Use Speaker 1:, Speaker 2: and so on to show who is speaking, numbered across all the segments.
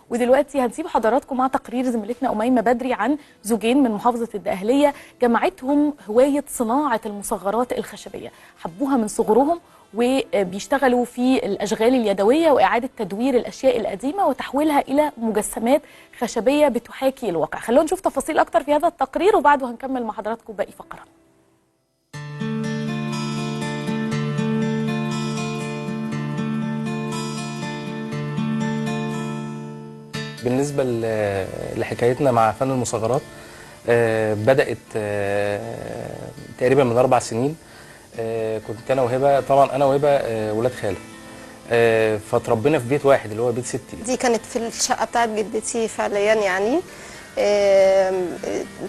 Speaker 1: ودلوقتي هنسيب حضراتكم مع تقرير زميلتنا أميمة بدري عن زوجين من محافظة الدقهلية جمعتهم هواية صناعة المصغرات الخشبية، حبوها من صغرهم وبيشتغلوا في الأشغال اليدوية وإعادة تدوير الأشياء القديمة وتحويلها إلى مجسمات خشبية بتحاكي الواقع. خلونا نشوف تفاصيل أكتر في هذا التقرير وبعده هنكمل مع حضراتكم باقي فقرة.
Speaker 2: بالنسبة لحكايتنا مع فن المصغرات بدأت تقريبا من 4 سنين. كنت أنا وهبة، طبعا أنا وهبة ولاد خالة، فتربينا في بيت واحد اللي هو بيت ستي.
Speaker 3: دي كانت في الشقة بتاعت جدتي فعليا يعني.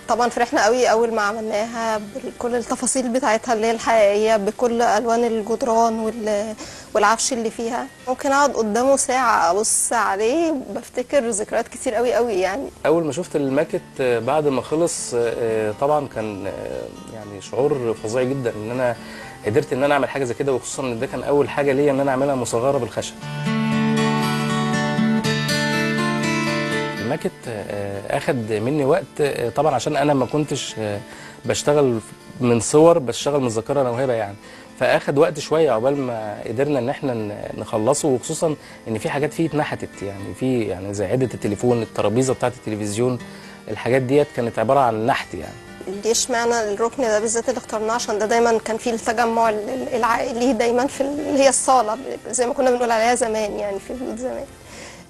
Speaker 3: طبعا فرحنا قوي أول ما عملناها بكل التفاصيل بتاعتها اللي هي الحقيقية، بكل ألوان الجدران والعفش اللي فيها. ممكن أقعد قدامه ساعة أبص عليه، بفتكر ذكريات كتير قوي قوي يعني.
Speaker 2: أول ما شفت الماكت بعد ما خلص طبعا كان يعني شعور فظيع جدا إن أنا قدرت إن أنا أعمل حاجة زي كده، وخصوصا إن ده كان أول حاجة ليا إن أنا أعملها مصغرة بالخشب. الماكت اخد مني وقت طبعا عشان انا ما كنتش بشتغل من صور، بشتغل من ذاكره انا وهبه يعني، فاخد وقت شوية عقبال ما قدرنا ان احنا نخلصه، وخصوصا ان في حاجات فيه اتنحتت يعني، في يعني زي عده التليفون، الترابيزة بتاعه التلفزيون، الحاجات ديت كانت عبارة عن نحت يعني.
Speaker 3: ليش معنى الركن ده بالذات اللي اخترناه؟ عشان ده دايما كان فيه التجمع العائلي دايما في اللي هي الصاله زي ما كنا بنقول عليها زمان يعني، في بيوت زمان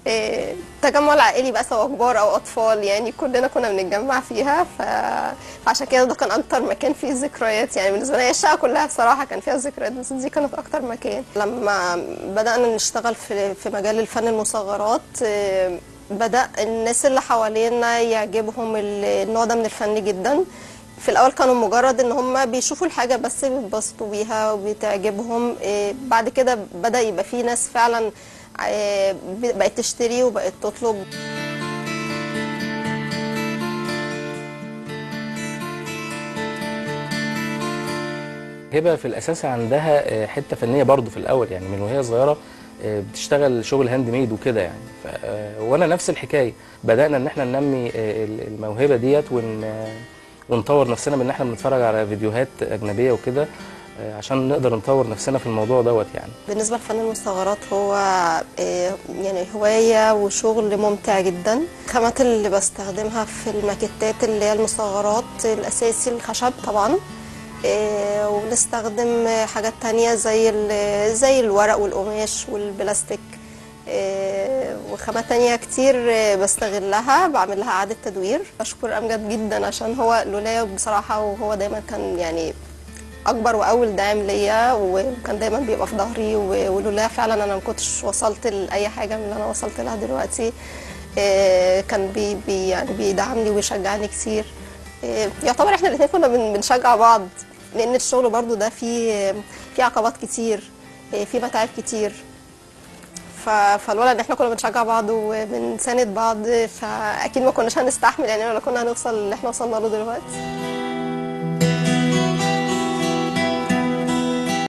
Speaker 3: التجمع العائلي بقى سواء كبار او اطفال يعني كلنا كنا بنتجمع فيها. فعشان كده ده كان اكتر مكان فيه ذكريات يعني بالنسبة لنا. الشقة كلها بصراحة كان فيها ذكريات، بس دي كانت اكتر مكان. لما بدانا نشتغل في مجال الفن المصغرات بدا الناس اللي حوالينا يعجبهم النوع ده من الفن جدا. في الاول كانوا مجرد ان هم بيشوفوا الحاجة بس بيتبسطوا بيها وبتعجبهم، بعد كده بدا يبقى في ناس فعلا بقت تشتري وبقت تطلب.
Speaker 2: هبه في الاساس عندها حتة فنية برضو في الاول يعني، من وهي صغيرة بتشتغل شغل hand made وكده يعني، وانا نفس الحكاية. بدانا ان احنا ننمي الموهبة ديت ونطور نفسنا بان احنا بنتفرج على فيديوهات اجنبية وكده عشان نقدر نطور نفسنا في الموضوع دوت يعني.
Speaker 3: بالنسبة لفن المصغرات هو يعني هواية وشغل ممتع جدا. الخامات اللي بستخدمها في الماكيتات اللي هي المصغرات الاساسي الخشب طبعا، وبنستخدم حاجات تانية زي الورق والقماش والبلاستيك، وخامات تانية كتير بستغلها بعمل لها إعادة تدوير. بشكر أمجد جدا عشان هو لولايا بصراحة، وهو دايما كان يعني أكبر وأول داعم ليا، وكان دايما بيبقى في ظهري، ولولا فعلا أنا ما كنتش وصلت لأي حاجة من اللي أنا وصلت لها دلوقتي. كان بي يعني بيدعمني ويشجعني كتير. يعتبر احنا الاثنين كنا بنشجع بعض، لأن الشغل برضو ده فيه عقبات كتير، فيه متاعب كتير، فالولد ان احنا كنا بنشجع بعض وبنساند بعض، فأكيد ما كناش هنستحمل يعني، ولا كنا هنوصل اللي احنا وصلنا له دلوقتي.